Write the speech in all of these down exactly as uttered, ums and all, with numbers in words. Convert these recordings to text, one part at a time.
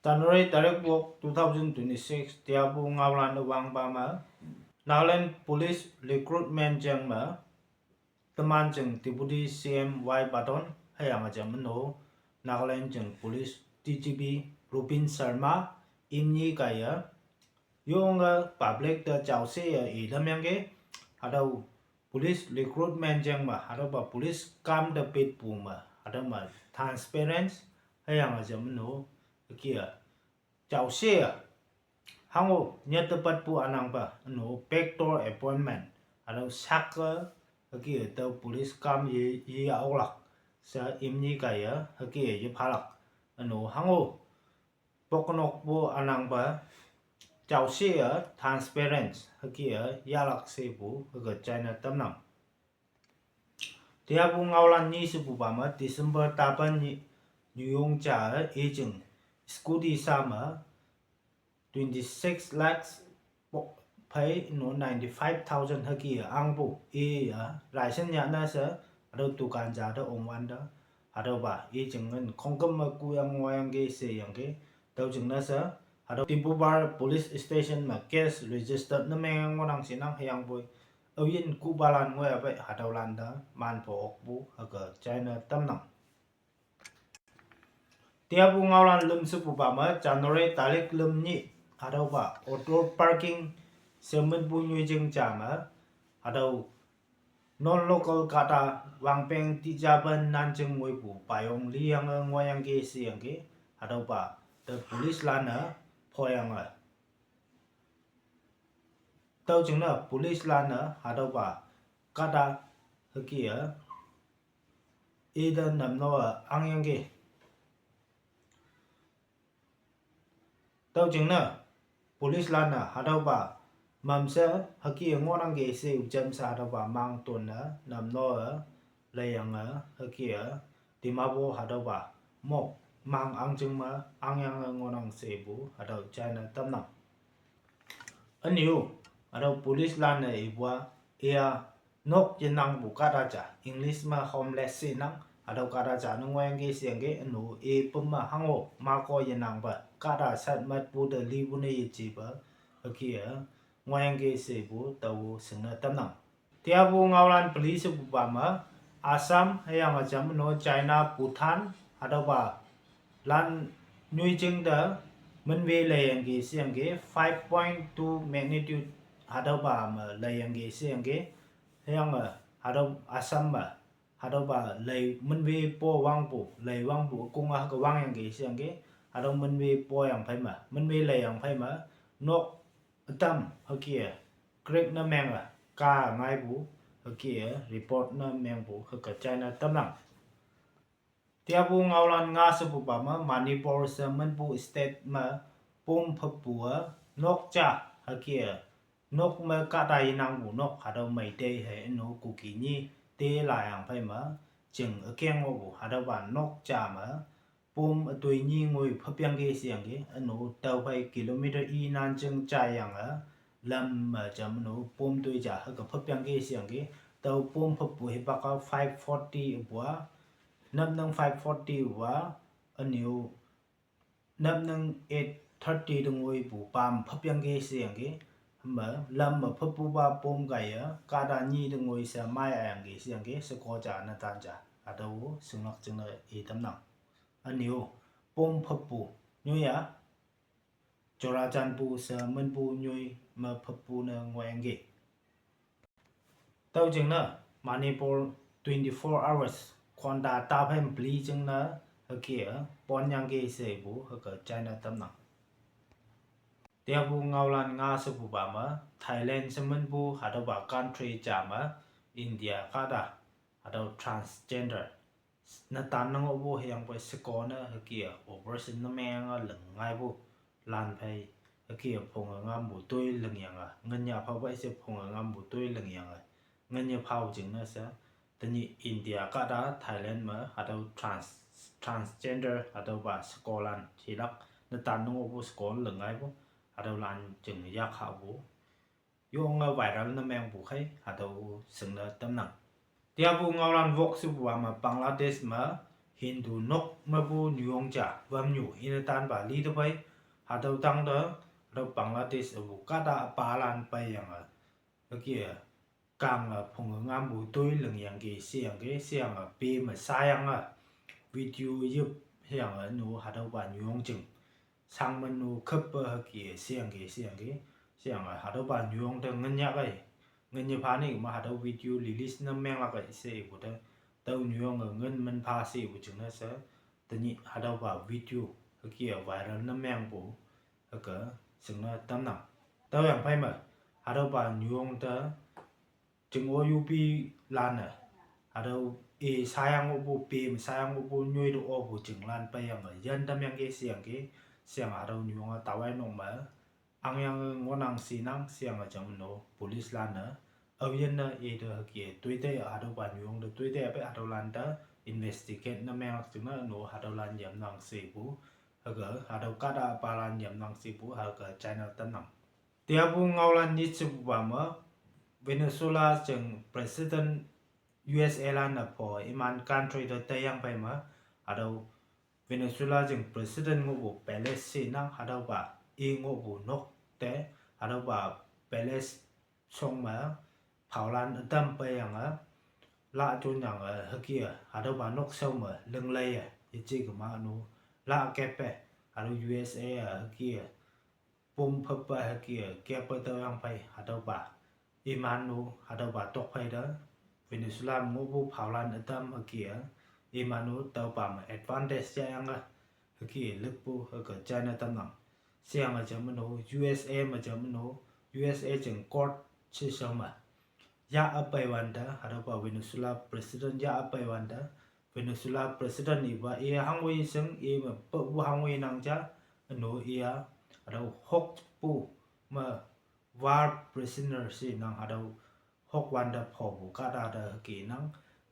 January tarik wok two thousand twenty-six, tiapu ngaolan wangpa me, Nagaland Police Recruitment jeng me, teman jeng Deputy C M Y Patton, hüyange jam no, Nagaland jeng Police D G P Rupin Sharma, imni kaiye, yonge public te jaoshe ye ilam yangke, hatüo police recruitment jeng me, hatüopa police kam te petpu me, hatüo me transparency, hüyange jam no, hüke a, jaoshe a, hango nyat te patpu ünangpa, no backdoor appointment, hatüo sake, hüke a tüo police kam ye, ye oklak, she imni kaiye, hüke a yephalak, no hango, poknokpu ünangpa, jaoshe a transparency, hüke a yahlak shepu, hüke china tamnang. Tiapu ngaolan nyi shepupa me, December tapan nyi, nyuyong ja, ijing, scooty sa me, twenty-six lakhs, po-, phei no ninety-five thousand hüke a angpu, i a, license yahna she, hatüo dukan ja te ongwante, hatüopa, ijing ngen khongküm me kuyang ngohyangki sheyangki, tüo jingne she, hatüo Diphupar Police Station me case register ne meng ngohnang shinang hüyangpoi, aoyin kupalan ngoiya pei hatüolan te manpho okpu hüke china tamnang. Tiapu ngaolan lüm shepupa me, January tarik lüm nyih, hatüopa auto parking she minpu nyoijing ja me, hatüo non-local kahta wangpeng tijapen nanjing ngoipu payong liyange ngohyangki sheyangki, hatüopa te police lan-e phoyange. Tüo jingne police lan-e hatüopa kahta hüke a, ite namno a angyangki. Tüo jingne police lan-e hatüopa mamshe hüke ngohnangki she ujam she hatüopa mang tonne namno a leiyange hüke a, Dimapur hatüopa mok mang angjing me angyange ngohnang shepu hatüo china tamnang. Ünyu, hatüo police lan-e ipu a, iya nok yenangpu kahta ja, English me homeless shenang, hatüo kahta ja ne ngohyangki sheyangki, ünu i püm me hango mako yenangpe kahta shat matpu te lipu ne yejepe, hüke a, ngohyangki shepu tao shingne tamnang. Tiapu ngaolan peli shepupa me, Assam, hüyange jam no China, Bhutan, hatüopa lan nyoijing te minwe leiyangki sheyangki five point two magnitude hatüopa me leiyangki sheyangki, hüyange hatüo Assam me, hatüopa lei minwe po wangpu, lei wangpu ükong a hüke wangyangki sheyangki, hatüo minwe poyang phei me, minwe leiyang phei me, nok ütam hüke a, crack ne menge, ka ngaipu, hüke a, report ne mengpu, hüke china tamnang. Tiapu ngaolan nga shepupa me, Manipur she minpu state me, pom phüppu a, nok ja, hüke a, nok me kahta yenangpu nok, hatüo Meitei hei ünu Kuki nyi, te layang phei me, jing ükeng ngohpu, hatüopa nok ja me, pom ütoi nyi ngoi phüpyangki sheyangki, ünu tüophei kilometer i nanjing jayange, lam me jam no pom toi ja hüke phüpyangki sheyangki, tüo pom phüppu hipak a five forty pu a, napnang five forty pu a, ünyu napnang eight thirty te ngoipu pam phüpyangki sheyangki, hüme lam me phüppupa pom kaiye, kahta nyi te ngoi she mai ayangki sheyangki, sheko ja netan ja, hatüo shinglak jingne i tamnang. Ünyu, pom phüppu, nyoi a, Churachandpur she minpu nyoi me phüppu ne ngohyangki. Tüo jingne, Manipur twenty-four hours, khonta taphei peli jingne, hüke a, ponyangki shepu, hüke china tamnang. Tiapu ngaolan nga shepupa me, Thailand she minpu, hatüopa country ja me, India kahta, hatüo transgender netan ne ngohpu hüyangpoi sheko ne hüke a, operation ne menge ling ngaipu, lan phei, hüke a phonge ngampu toi lingyange, nginya phao pei she phonge ngampu toi lingyange, nginya phao jingne she, tenyih India kahta Thailand me, hatüo trans-, transgender, hatüopa shekolan, hilak, netan ne ngohpu sheko ling ngaipu, hatüolan jing yakhahpu. Yonge viral ne mengpu khei, hatüo shingne tamnang. Tiapu ngaolan wok shepupa me Bangladesh me, Hindu nok mepu nyuyong ja wamnyu ine tanpa li tepai, hatüo tangte, hatüo Bangladesh apu kahta üpalan peiyange, hüke-e, kange phonge ngampu toi lingyangki sheyangki sheyange pe me shayange, video yip sheyange nu hatüopa nyuyong jing, shangmen nu khüppe hüke-e sheyangki sheyangki, sheyange hatüopa nyuyong te nginyakei, nginye phani me hatüo video release ne menglakei she ipu te, tüo nyuyonge ngin men pha she ipu jingne she, tenyih hatüopa video hüke-e viral ne mengpu, hüke, shingne tamnang. Tüoyang phei me, hatüopa nyuyong te, ching-o yupi lan-e, hatüo i shayang ngohpu, pe me shayang ngohpu, nyoi te opu chinglan peiyange yan tamyangki sheyangki, sheyange hatüo nyuyonge tawai nok me, angyange ngohnang shinang sheyange jam no police lan-e, aoyinne ite hüke-e toite hatüopa nyuyong te toite pei hatüolan te investigate ne menglak jingne no hatüolan yamnang shepu, hüke hatüo kahta palan yamnang shepu hüke china tamnang. Teapu ngaolan nyit shepupa me, Venezuela jing President U S A lan-e pho iman country te teiyang phei me, hatüo Venezuela jing President ngohpu palace shenang hatüopa, i ngohpu nok te, hatüopa palace shong me, phaolan ütam peiyange, la jonyange hüke-e hatüopa nok shao me lingleiye yeje kema nu, la keppe, hatüo U S A-e hüke-e, pom phüppe hüke-e keppe tüoyang phei hatüopa, iman nu hatüopa tokphei te, Venezuela me ngohpu phaolan ütam hüke-e, iman nu tüopa me advantage yayange, hüke-e lükpu hüke china tamnang. Sheyange jam no U S A me jam no, U S A jing court sheshao me, yah üpeiwante hatüopa Venezuela President yah üpeiwante, Venezuela President ipa i hangwei shing i me pepu hangwei nang ja, üno i-a, hatüo hokpu me war prisoner shenang hatüo hokwante phopu kahta te hüke nang,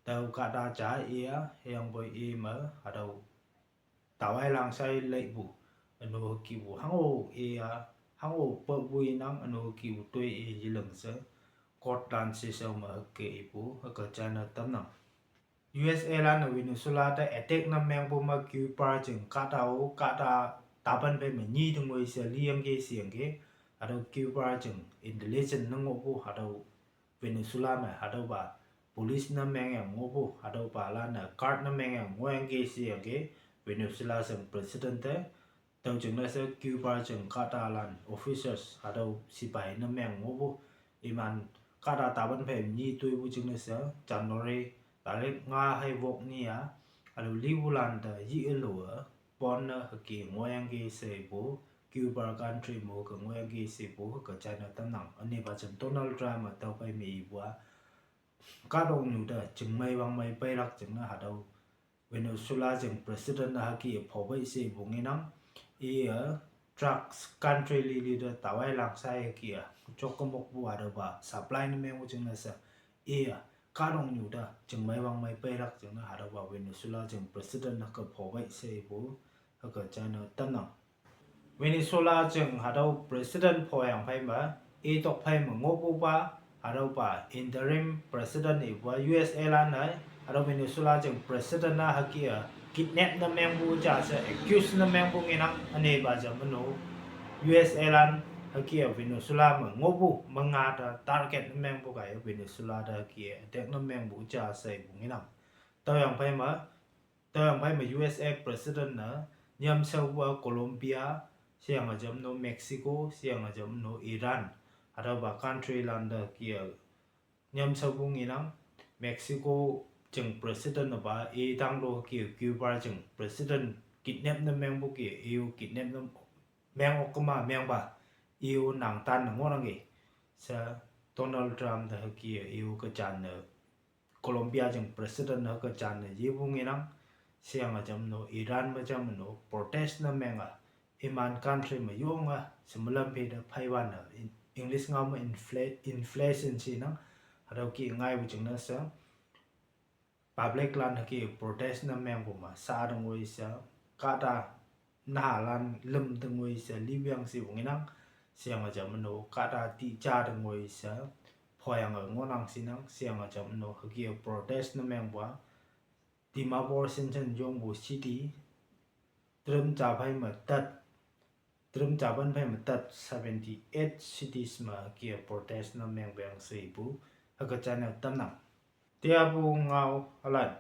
tüo kahta ja i-a hüyangpoi i me hatüo tawai langshai leipu, üno hükepu hango i-a, hango pepu inang üno hükepu toi i yeling she, court lan sheshao me hüke ipu hüke china tamnang. U S A lan-e Venezuela te attack ne mengpu me Cuba jing kahta-o kahta tapan phei me nyi te ngoi she liyangki sheyangki, hatüo Cuba jing intelligence ne ngohpu hatüo Venezuela me hatüopa police ne mengyang ngohpu hatüopalan-e guard ne mengyang ngohyangki sheyangki, Venezuela jing President te, tüo jingne she Cuba jing kahtalan officers hatüo sipai ne meng ngohpu, iman kahta tapan phei nyi toipu jingne she January tarik nga hei wok ni-a, hatüo lipulan te yi-e lo-e, pon ne hüke ngohyangki shepu, Cuba country mo ke ngohyangki shepu hüke china tamnang. Ünepa jam Donald Trump-e tüophei me ipu-a, kahtoknyu te chingmei wangmei peilak jingne hatüo Venezuela jing President-e hüke phopei shepu ngenang, iye drugs country lili te tawai langshai hüke-a, jok kemokpu hatüopa supply ne mengpu jingne she, iye kahtoknyu te chingmei wangmei peilak jingne hatüopa Venezuela jing President hüke phopei shepu hüke china tamnang. Venezuela jing hatüo President phoyang phei me, i tokphei me ngohpupa, hatüopa interim President ipu-a U S A lan-e, hatüo Venezuela jing President-a hüke-e kidnap ne mengpu ja she accuse ne mengpu ngenang. Ünepa jam no, U S A lan hüke-e Venezuela me ngohpu menga te target ne mengpu kaiye Venezuela te hüke-e attack ne mengpu ja she ipu ngenang. Tüoyang phei me, tüoyang phei me U S A President-e nyamshaopu-a Colombia, sheyange jam no Mexico, sheyange jam no Iran, hatüopa country lan te hüke-e nyamshaopu ngenang. Mexico jing President-e pa i tanglo hüke-e Cuba jing President kidnap ne mengpu ke, i-o kidnap ne meng ok kema mengpa, i-o nangtan ne ngohnangki she Donald Trump te hüke-e i-o kejanne Colombia jing President hüke janne yepu ngenang. Sheyange jam no Iran me jam no protest ne menge, iman country me yonge shemelam phe te pheiwan-e, English ngao me inflation shenang, hatüo ke ngaipu jingne she public lan hüke protest ne mengpu me sha te ngoi she, kahta nahalan lüm te ngoi she liwang shepu ngenang. Sheyange jam no kahta ti ja te ngoi she phoyange ngohnang shinang. Sheyange jam no hüke protest ne mengpu-a Dimapur Central yongpu city, trim cha phei me tat, trim cha pen phei me tat seventy eight cities me ke protest ne mengpeng she ipu, hüke china tamnang. Tiapu ngao ülan,